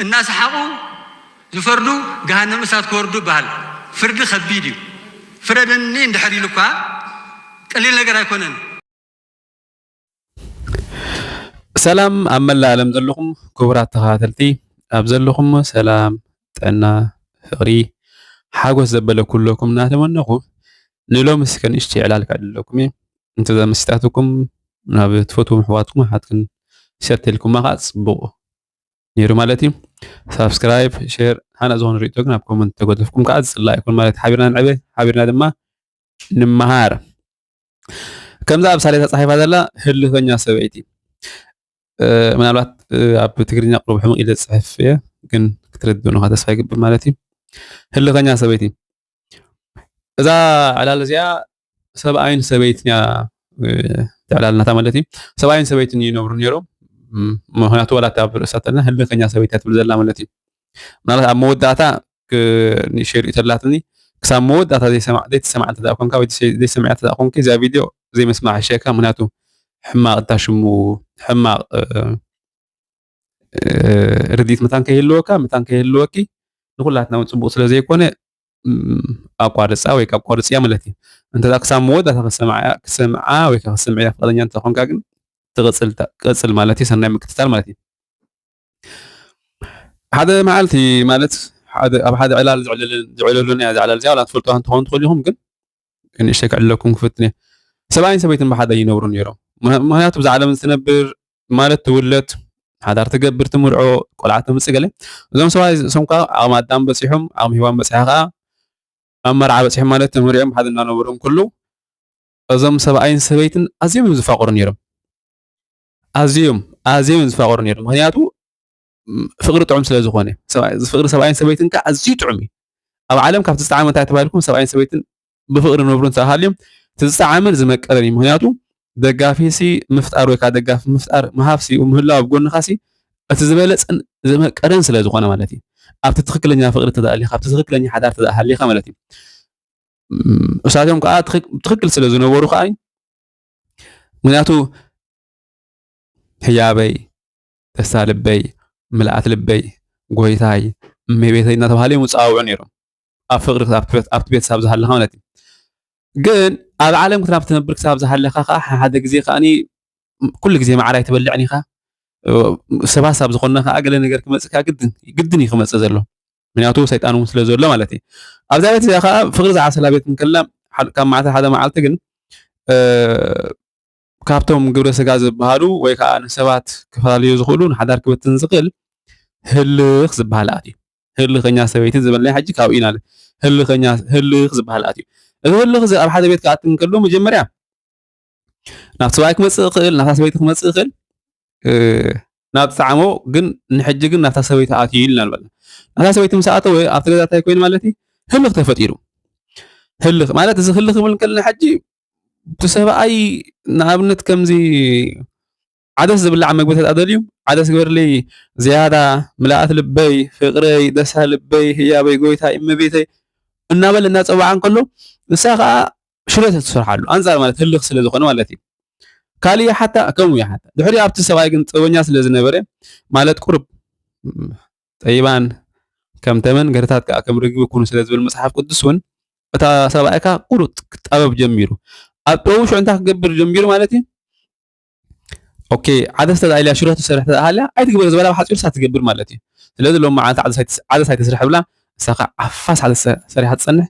እናሰሓቑ ዝፈርዱ ገሃነም እሳት ክወርዱ ይበሃል። ፍርዲ ከቢድ እዩ። ፍረደኒ እንድሕር ኢሉ እኳ ቀሊል ነገር ኣይኮነን። ሰላም ኣብ መላእ ዓለም ዘለኹም ክቡራት ተኸታተልቲ፣ ኣብ ዘለኹም ሰላም፣ ጥዕና፣ ፍቕሪ፣ ሓጎስ ዘበለ ኩለኩም እናተመነኹ፣ ንሎሚ እስከ ንእሽተይ ዕላል ከዕልለኩም እየ። እንተዛ መሲጣትኩም ናብ ትፈትዎም ኣሕዋትኩም ኣሓትክን ሸር ተልኩማ ከዓ ጽቡቕ ነይሩ ማለት እዩ። ሳብስክራይብ፣ ሼር፣ ሃና ዝኾነ ርእቶ ግን ኣብ ኮመንት ተገደፍኩም ከዓ ዝጽላእ ኣይኮን ማለት እዩ። ሓቢርና ንዕበ፣ ሓቢርና ድማ ንምሃር። ከምዛ ኣብ ሳሌታ ጸሒፋ ዘላ ህልኸኛ ሰበይቲ። ምናልባት ኣብ ትግርኛ ቅሩብ ሕምቕ ኢለ ዝጽሕፍ እየ፣ ግን ክትርድኡኒ ተስፋ ይገብር ማለት እዩ። ህልኸኛ ሰበይቲ። እዛ ዕላል እዚኣ ሰብኣይን ሰበይትን እያ ተዕላልናታ ማለት እዩ። ሰብኣይን ሰበይትን ይነብሩ ነይሮም። ምክንያቱ ዋላ ኣብ ርእሳ ተልና ህልኸኛ ሰበይቲ እያ ትብል ዘላ ማለት እዩ። ምናልባት ኣብ መወዳእታ ንእሽተይ ርእይቶ ኣላትኒ። ክሳብ መወዳእታ ዘይሰማዕ ዘይትሰማዕ እንተ ደኣ ኮንካ ወይ ዘይሰምዕያ እንተ ደኣ ኮንኪ እዛ ቪድዮ ዘይምስማዕ ይሕሸካ። ምክንያቱ ሕማቕ እታ ሽሙ ሕማቕ ርድኢት መታን ከይህልወካ መታን ከይህልወኪ ንኩላትና እውን ጽቡቕ ስለ ዘይኮነ ኣቋርጻ ወይ ኣቋርጽያ ማለት እዩ። እንተ ክሳብ መወዳእታ ክሰምዓ ወይ ክሰምዓ ፍቃደኛ እንተ ኮንካ ግን ትቕጽል ማለት እዩ። ሰናይ ምክትታል ማለት እዩ። ሓደ መዓልቲ ማለት ኣብ ሓደ ዕላል ዝዕለሉ ናይ ዕላል እዚኣ ዋላ ትፈልጡዋ እንትኸውን ትኽእሉ ኢኹም፣ ግን ንእሽተይ ክዕለኩም ክፍትን እየ። ሰብኣይን ሰበይትን ብሓደ ይነብሩ ነይሮም። ምክንያቱ ብዛ ዓለም ትነብር ማለት ትውለድ፣ ሓዳር ትገብር፣ ትምርዖ፣ ቆልዓ ተምፅእ ገለ እዞም ሰብኣይ እሶም ከዓ ዓቕሚ ኣዳም በፂሖም ዓቕሚ ሂዋን በፂሓ ከዓ ኣብ መርዓ በፂሖም ማለት ተመሪዖም ብሓደ እናነበሩ እንከለዉ እዞም ሰብኣይን ሰበይትን ኣዝዮም እዮም ዝፋቐሩ ነይሮም። ኣዝዮም ኣዝዮም እዮም ዝፋቐሩ ነይሮም። ምክንያቱ ፍቕሪ ጥዑም ስለ ዝኾነ ፍቕሪ ሰብኣይን ሰበይትን ከዓ ኣዝዩ ጥዑም እዩ። ኣብ ዓለም ካብቲ ዝጠዓመ እንታይ ተባሂልኩም ሰብኣይን ሰበይትን ብፍቕሪ ነብሩ እንተሃልዮም እቲ ዝጠዓመን ዝመቀረን እዩ። ምክንያቱ ደጋፊ ሲ ምፍጣር ወይ ከዓ ደጋፊ ምፍጣር ምሃብ ሲ ምህላው ኣብ ጎንኻ ሲ እቲ ዝበለፅን ዝመቀረን ስለ ዝኾነ ማለት እዩ። ኣብቲ ትክክለኛ ፍቅሪ ተዳእሊካ ኣብቲ ትክክለኛ ሓዳር ተዳሃሊካ ማለት እዩ። እሳቶም ከዓ ትክክል ስለ ዝነበሩ ከዓ ምክንያቱ ህያበይ፣ ደስታ ልበይ፣ ምልኣት ልበይ፣ ጎይታይ፣ እመቤተይ እናተባሃለ እዮም ዝፀዋውዑ ነይሮም። ኣብ ፍቅሪ ኣብቲ ቤተሰብ ዝሃለካ ማለት እዩ። ግን ኣብ ዓለም ክሳብ ትነብር ክሳብ ዝሃለካ ከዓ ሓደ ግዜ ከዓ ኩሉ ግዜ ማዕር ኣይትበልዕን ኢኻ። ሰባት ሳብ ዝኾንና ከዓ ገለ ነገር ክመፅእ ከዓ ግድን ግድን እዩ ክመፅእ ዘሎ። ምክንያቱ ሰይጣን እውን ስለ ዘሎ ማለት እዩ። ኣብዛ ቤት እዚኣ ከዓ ፍቅሪ ዝዓሰላ ቤት እንከላ ካብ መዓልቲ ሓደ መዓልቲ ግን ካብቶም ግብረ ስጋ ዝበሃሉ ወይ ከዓ ንሰባት ክፈላለዩ ዝኽእሉ ንሓዳር ክበትን ዝኽእል ህልኽ ዝበሃል ኣትዩ። ህልኸኛ ሰበይቲ ዝበልና ሕጂ ካብኡ ኢና። ህልኸኛ ህልኽ ዝበሃል ኣትዩ። እዚ ህልኽ እዚ ኣብ ሓደ ቤት ክኣቲ እንከሎ መጀመርያ ናብቲ ሰብኣይ ክመፅእ ይኽእል፣ ናብታ ሰበይቲ ክመፅእ ይኽእል፣ ናብ ዝጠዓሞ ግን ንሕጂ ግን ናብታ ሰበይቲ ኣትዩ ኢልና ንበል። ናብታ ሰበይቲ ምስ ኣተወ ኣብቲ ገዛ እንታይ ኮይኑ ማለት እዩ? ህልኽ ተፈጢሩ። ህልኽ ማለት እዚ ህልኽ ክብል ከለና ሕጂ እቲ ሰብኣይ ንኣብነት ከምዚ ዓደስ ዝብላዕ መግቢ ተደልዩ ዓደስ ግበርለይ ዝያዳ ምልኣት ልበይ ፍቅረይ ደስታ ልበይ ህያበይ ጎይታይ እመቤተይ እናበለ እናፀዋዓ እንከሎ ንሳ ከዓ ሽረ ትሰርሓሉ ኣንፃር ማለት ህልኽ ስለ ዝኾነ ማለት እዩ። ካልእ ይሓታ ከምኡ ይሓታ ድሕሪ ኣብቲ ሰብኣይ ግን ጥበበኛ ስለ ዝነበረ ማለት ቁሩብ ጠይባን ከም ተመን ገርታት ከዓ ከም ርግቢ ኩኑ ስለ ዝብል መፅሓፍ ቅዱስ እውን እታ ሰብኣይካ ቁሩጥ ክጣበብ ጀሚሩ ኣብ ጥበቡ ሽዑ እንታይ ክገብር ጀሚሩ ማለት እዩ። ኦኬ ዓደስ ተዳኢልያ ሽሮ ትሰርሕ ተዳሃልያ ኣይትግበር ዝበላ ብሓፂሩ እሳ ትገብር ማለት እዩ። ስለዚ ሎም መዓልቲ ዓደስ ኣይትስራሕ ብላ እሳ ከዓ ዓፋስ ዓደስ ሰሪሓ ትፀንሕ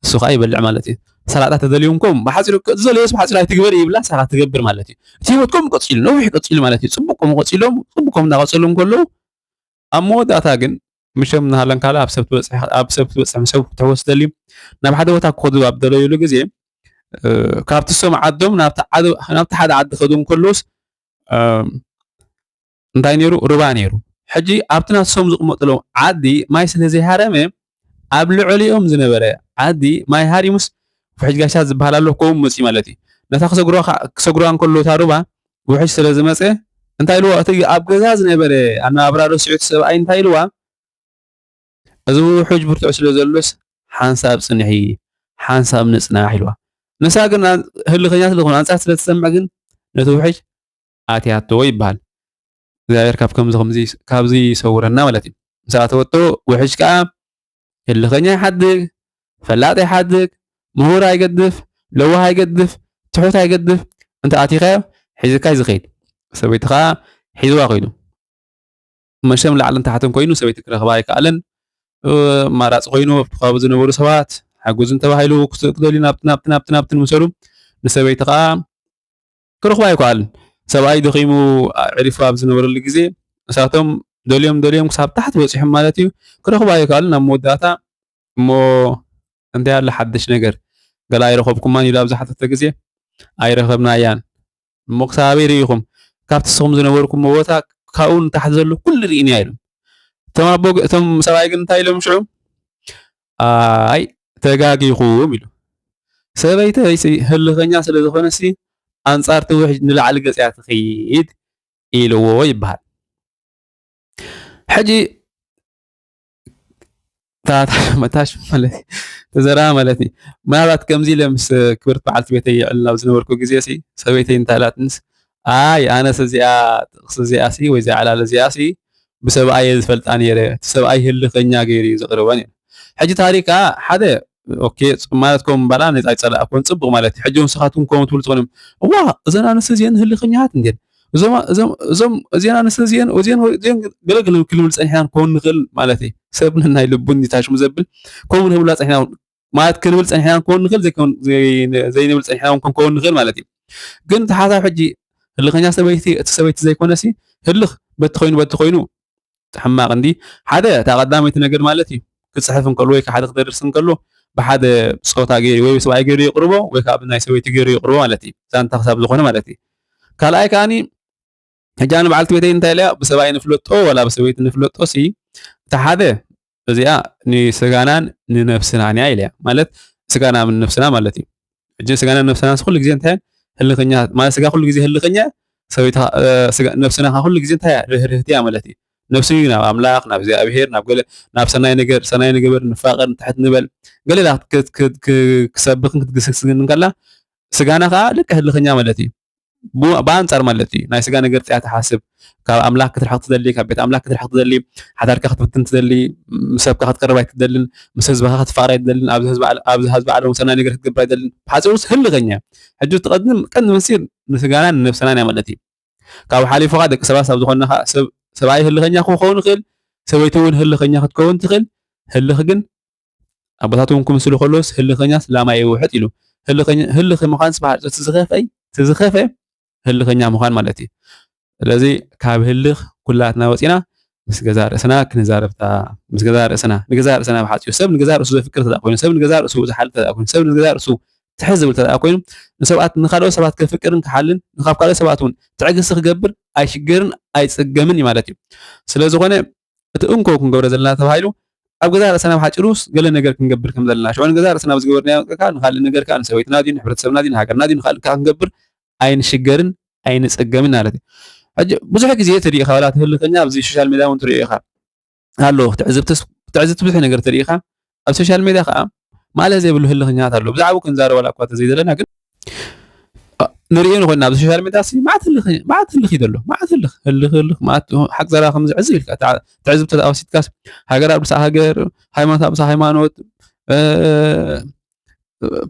እሱ ከዓ ይበልዕ ማለት እዩ። ሰላጣ ተደልዩ እንኮም ብሓፂሩ ዝዘለዮ ብሓፂሩ ኣይትግበር ይብላ እሳ ከዓ ትገብር ማለት እዩ። እቲ ህይወት ከምኡ ቀፂሉ ነዊሕ ቀፂሉ ማለት እዩ። ፅቡቅ ከምኡ ቀፂሎም ፅቡቅ ከም እናቀፀሉ እንከለዉ ኣብ መወዳእታ ግን ምሸም እናሃለንካለ ኣብ ሰብ ትበፅሕ ምስ ሰብ ክትሕወስ ትደልዩ ናብ ሓደ ቦታ ክኸዱ ኣብ ደለዩሉ ግዜ ካብቲ ሶም ዓዶም ናብቲ ሓደ ዓዲ ከዱ እንከለውስ እንታይ ነይሩ? ሩባ ነይሩ። ሕጂ ኣብቲ ናሶም ዝቕመጥሎም ዓዲ ማይ ስለ ዘይሃረመ ኣብ ልዕሊኦም ዝነበረ ዓዲ ማይ ሃሪሙስ ውሕጅ ጋሻ ዝበሃል ኣሎ ከምኡ መፅኡ ማለት እዩ። ነታ ክሰግሩዋ እንከሎ እታ ሩባ ውሕጅ ስለ ዝመፀ እንታይ ኢልዋ እቲ ኣብ ገዛ ዝነበረ ኣነባብራ ረሲዑ እቲ ሰብኣይ እንታይ ኢልዋ እዚ ውሑጅ ብርቱዕ ስለ ዘሎስ ሓንሳብ ጽንሒ፣ ሓንሳብ ንጽናሕ ኢልዋ። ንሳ ግን ህልኸኛ ስለ ዝኾነ ኣንጻር ስለ ትሰምዕ ግን ነቲ ውሑጅ ኣትያቶ ይበሃል። እግዚኣብሔር ካብ ከምዚ ከምዚ ካብዚ ይሰውረና ማለት እዩ። ምስ ኣተወቶ ውሕጅ ከኣ ህልኸኛ ይሓድግ፣ ፈላጥ ይሓድግ፣ ምሁር ኣይገድፍ፣ ለዋህ ኣይገድፍ፣ ትሑት ኣይገድፍ፣ እንተ ኣቲኻዮ ሒዝካ እዩ ዝኸይድ። ሰበይቲ ከኣ ሒዝዋ ከይዱ። መሸም ላዕልን ታሕትን ኮይኑ ሰበይቲ ክረኽባ ኣይከኣለን። እ፣ ኣማራጺ ኮይኑ ኣብቲ ከባቢ ዝነበሩ ሰባት ሓግዙን ተባሂሉ ክስ-፣ ክደልዩ ናብቲ ናብቲ ናብቲ ናብቲ ንምሰሉ ንሰበይቲ ከኣ ክረኽባ ኣይከኣልን። ሰብኣይ ደኺሙ ኣዕሪፉ ኣብ ዝነበረሉ ግዜ እሳቶም ደልዮም ደልዮም ክሳብ ታሕቲ በጺሖም ማለት እዩ። ክረኽባ ኣይከኣልን። ኣብ መወዳእታ እሞ እንታይ ኣሎ ሓድሽ ነገር? ገለ ኣይረኸብኩማን ኢሉ ኣብ ዝሓተተ ግዜ ኣይረኸብናያን። እሞ ክሳብ ኣበይ ርኢኹም? ካብቲ ንስኹም ዝነበርኩምዎ ቦታ ካብኡ ንታሕቲ ዘሎ ኩሉ ርኢና ኢሎም። እቶም ኣቦ፣ እቶም ሰብኣይ ግን እንታይ ኢሎም ሽዑ? ኣይ ተጋጊኹም ኢሉ። ሰበይተይሲ ህልኸኛ ስለ ዝኾነሲ ኣንጻር እቲ ውሕጅ ንላዕሊ ገጽ እያ ትኸይድ ኢልዎ ይበሃል። ሕጂ ታታ መታሽ ማለት ተዘራ ማለት እዩ። ምናልባት ከምዚ ኢለ ምስ ክብርቲ በዓልቲ ቤተይ የዕልል ኣብ ዝነበርኩ ግዜ ሲ ሰበይተይ እንታይ ኢላትንስ፣ ኣይ ኣነስ እዚኣ ጥቕሲ እዚኣ ሲ ወይ እዚኣ ዕላል እዚኣ ሲ ብሰብኣይ እየ ዝፈልጣ ነይረ፣ እቲ ሰብኣይ ህልኸኛ ገይሩ እዩ ዘቕርበን እዩ። ሕጂ ታሪካ ሓደ ኦኬ፣ ጽ-፣ ማለት ከም ባላ ነጻ ይጸላእ ኮን ጽቡቕ ማለት እዩ። ሕጂ ንስኻትኩም ከምኡ ትብሉ ትኾኑ፣ እዋ እዘን ኣንስቲ እዚአን ህልኸኛታት እንዴን እዞም እዞም እዞም እዚአን ኣንስቲ እዚአን እዚአን እዚአን ገለ ገለ ክንብል ጸኒሕና ንከውን ንኽእል ማለት እዩ። ሰብ ናይ ልቡ እንዲታሽሙ ዘብል ከምኡ ንብላ ጸኒሕና ማለት ክንብል ጸኒሕና ንከውን ንኽእል፣ ዘይከውን-፣ ዘይ-፣ ዘይንብል ጸኒሕና እውን ክንከውን ንኽእል ማለት እዩ። ግን እቲ ሓሳብ ሕጂ ህልኸኛ ሰበይቲ፣ እቲ ሰበይቲ ዘይኮነሲ ህልኽ በቲ ኮይኑ በቲ ኮይኑ ሕማቕ እንዲ ሓደ እታ ቀዳመይቲ ነገር ማለት እዩ። ክጽሕፍ እንከሎ ወይ ከዓ ሓደ ክደርስ እንከሎ ብሓደ ጾታ ገይሩ ወይ ሰብኣይ ገይሩ ይቕርቦ ወይ ከዓ ብናይ ሰበይቲ ገይሩ ይቕርቦ ማለት እዩ። ዛንታ ክሳብ ዝኾነ ማለት እዩ። ካልኣይ ከኣኒ ሕጂ ኣነ በዓልቲ ቤተይ እንታይ ኢለያ ብሰብኣይ ንፍለጦ ወላ ብሰበይቲ ንፍለጦ ሲ እታ ሓደ እዚኣ ንስጋናን ንነፍስናን እያ ኢለያ። ማለት ስጋና ምን ነፍስና ማለት እዩ። ሕጂ ስጋና ነፍስና ኩሉ ግዜ እንታይ ህልኸኛ ማለት ስጋ ኩሉ ግዜ ህልኸኛ ሰበይታ፣ እ፣ ስጋ-፣ ነፍስና ከኣ ኩሉ ግዜ እንታይ እያ? ርህርህቲ እያ ማለት እዩ። ነፍሲ እዩ ናብ ኣምላኽ፣ ናብ እግዚኣብሔር፣ ናብ ገለ፣ ናብ ሰናይ ነገር፣ ሰናይ ንግበር፣ ንፋቐር፣ ንትሕት ንበል፣ ገለ ኢላ ክት-፣ ክት-፣ ክ-፣ ክሰብኽን ክትግስግስን እንከላ፣ ስጋና ከኣ ልክዕ ህልኸኛ ማለት እዩ። ቡ-፣ ብኣንጻር ማለት እዩ። ናይ ስጋ ነገር ጥያ ትሓስብ፣ ካብ ኣምላኽ ክትርሕቕ ትደሊ፣ ካብ ቤት ኣምላኽ ክትርሕቕ ትደሊ፣ ሓዳርካ ክትብትን ትደሊ፣ ምስ ሰብካ ክትቀርብ ኣይትደልን፣ ምስ ህዝብኻ ክትፋቐር ኣይትደልን፣ ኣብዚ ህዝቢ ዓለ-፣ ኣብዚ ህዝቢ ዓለም ሰናይ ነገር ክትገብር ኣይትደልን። ብሓጺሩስ ህልኸኛ። ሕጂ ትቐድም ቀንዲ መሲር ንስጋናን ንነፍስናን እያ ማለት እዩ። ካብኡ ሓሊፉ ኸኣ ደቂ ሰባት ኣብ ዝኾንና ኸኣ ሰብ-፣ ሰብኣይ ህልኸኛ ክኸውን ይኽእል፣ ሰበይቲ እውን ህልኸኛ ክትከውን ትኽእል። ህልኽ ግን ኣቦታት እውን ክምስሉ ከለውስ ህልኸኛስ ላማይ ይውሕጥ ኢሉ። ህልኸኛ-፣ ህልኽ ምዃንስ ብሓ-፣ እቲ ዝኸፍአ፣ እቲ ዝኸፍአ ህልኸኛ ምዃን ማለት እዩ። ስለዚ ካብ ህልኽ ኩላትና ወፂና ምስ ገዛ ርእስና ክንዛረብታ፣ ምስ ገዛ ርእስና፣ ንገዛ ርእስና ብሓፂሩ ሰብ ንገዛ ርእሱ ዘፍቅር ተደኣ ኮይኑ፣ ሰብ ንገዛ ርእሱ ዝሓልፍ ተደኣ ኮይኑ፣ ሰብ ንገዛ ርእሱ ትሕት ዝብል ተደኣ ኮይኑ፣ ንሰብኣት፣ ንካልኦት ሰባት ከፍቅርን ክሓልን፣ ንካብ ካልኦት ሰባት እውን ትዕግስቲ ክገብር ኣይሽገርን ኣይፅገምን እዩ ማለት እዩ። ስለ ዝኾነ እቲ እንኮ ክንገብሮ ዘለና ተባሂሉ ኣብ ገዛ ርእስና ብሓፂሩስ ገለ ነገር ክንገብር ከም ዘለና፣ ሽዑ ንገዛ ርእስና ብዝገበርናዮ ከኣ ንኻልእ ነገር ከኣ ንሰበይትና ድዩ ንሕብረተሰብና ድዩ ንሃገርና ድዩ ንኻልእ ከኣ ክንገብር ኣይንሽገርን ኣይንፅገምን ማለት እዩ። ሕጂ ብዙሕ ግዜ ትሪኢ ኢኻ፣ ዋላ እቲ ህልኸኛ ኣብዚ ሶሻል ሜድያ እውን ትሪኦ ኢኻ። ኣሎ። ትዕዝብትስ-፣ ትዕዝብቲ ብዙሕ ነገር ትርኢ ኢኻ። ኣብ ሶሻል ሜድያ ከኣ ማለት ዘይብሉ ህልኽኛታት ኣሎ። ብዛዕባኡ ክንዛረብ ዋላ እኳ እንተዘይደለና ግን፣ አ፣ ንርእዮ ንኾንና ኣብዚ ሶሻል ሜድያ ሲ መዓት ህልኽ፣ መዓት ህልኽ እዩ ዘሎ። መዓት ህልኽ፣ ህልኽ፣ ህልኽ፣ መዓት ሓቂ ዘረባ ከም ዝዕዝብ ኢልካ ትዓ-፣ ትዕዝብቲ ተወሲድካስ ሃገር ኣብ ርእሲ ሃገር፣ ሃይማኖት ኣብ ርእሲ ሃይማኖት፣ እ፣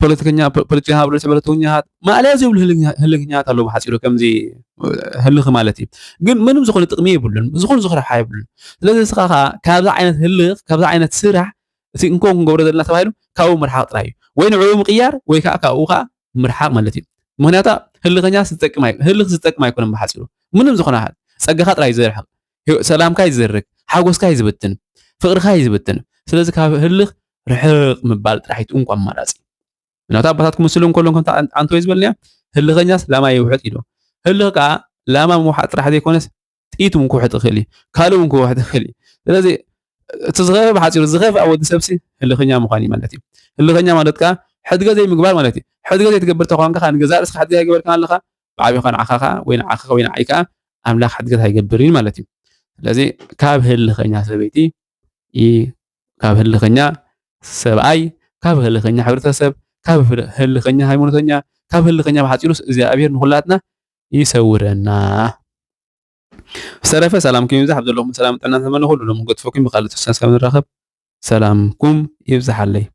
ፖለቲከኛ፣ ፖ-፣ ፖለቲከኛ፣ ፖለቲከኛ፣ ፖለቲከኛታት፣ ማእለያ ዘይብሉ ህልኛ-፣ ህልኛታት ኣለዉ። ብሓጺሩ ከምዚ ህልኽ ማለት እዩ። ግን ምንም ዝኾነ ጥቕሚ የብሉን። ዝኾነ፣ ዝኾነ ረብሓ የብሉን። ስለዚ ንስኻ ኸኣ ካብዚ ዓይነት ህልኽ፣ ካብዚ ዓይነት ስራሕ፣ እቲ እንኮ ክንገብሮ ዘለና ተባሂሉ ካብኡ ምርሓቕ ጥራይ እዩ። ወይ ንዕኡ ምቕያር፣ ወይ ከኣ ካብኡ ኸኣ ምርሓቕ ማለት እዩ። ምኽንያቱ ህልኸኛ ዝጠቅም ኣይ-፣ ህልኽ ዝጠቅም ኣይኮነን ብሓጺሩ። ምንም ዝኾነ ጸጋኻ ጥራይ እዩ ዘርሕቕ። ህይወ-፣ ሰላምካ እዩ ዝዘርግ፣ ሓጎስካ እዩ ዝብትን፣ ፍቕርኻ እዩ ዝብትን። ስለዚ ካብ ህልኽ ርሕቕ ምባል ጥራሕ እዩ እቲ እንኮ ኣማራጺ። ምክንያቱ ኣቦታት ክምስሉ እንከሎ ከምቲ ኣን-፣ ኣንቶይ ዝበልናዮ፣ ህልኸኛስ ላማ ይውሕጥ ኢሉ። ህልኽ ከኣ ላማ ምውሓጥ ጥራሕ ዘይኮነስ ጥይት እውን ክውሕጥ ይኽእል እዩ። ካልእ እውን ክውሕጥ ይኽእል እዩ። ስለዚ እቲ ዝኸፍአ ብሓጺሩ ዝኸፍአ ወዲ ሰብሲ ህልኸኛ ምዃን እዩ ማለት እዩ። ህልኸኛ ማለት ከኣ ሕድገ ዘይምግባር ማለት እዩ። ሕድገ ዘይትገብር ተኾንካ ከኣ ንገዛእ ርእስኻ ሕድገ ኣይገበርካን ኣለኻ፣ ብዓቢኻ ንዓኻ ከኣ ወይ ንዓኻ ወይ ንዓይ ከኣ ኣምላኽ ሕድገት ኣይገብርን እዩ ማለት እዩ። ስለዚ ካብ ህልኸኛ ሰበይቲ ይ-፣ ካብ ህልኸኛ ሰብኣይ፣ ካብ ህልኸኛ ሕብረተሰብ፣ ካብ ህል-፣ ህልኸኛ ሃይማኖተኛ፣ ካብ ህልኸኛ ብሓጺሩስ እግዚኣብሔር ንኹላትና ይሰውረና። ዝተረፈ ሰላምኩም ይብዛሕ። ኣብ ዘለኹም ሰላም ጥዕና ተመነኹ። ሎሚ ገድፈኩም ብኻልእ ትሕዝቶ እስካብ ንራኸብ ሰላምኩም ይብዛሓለይ።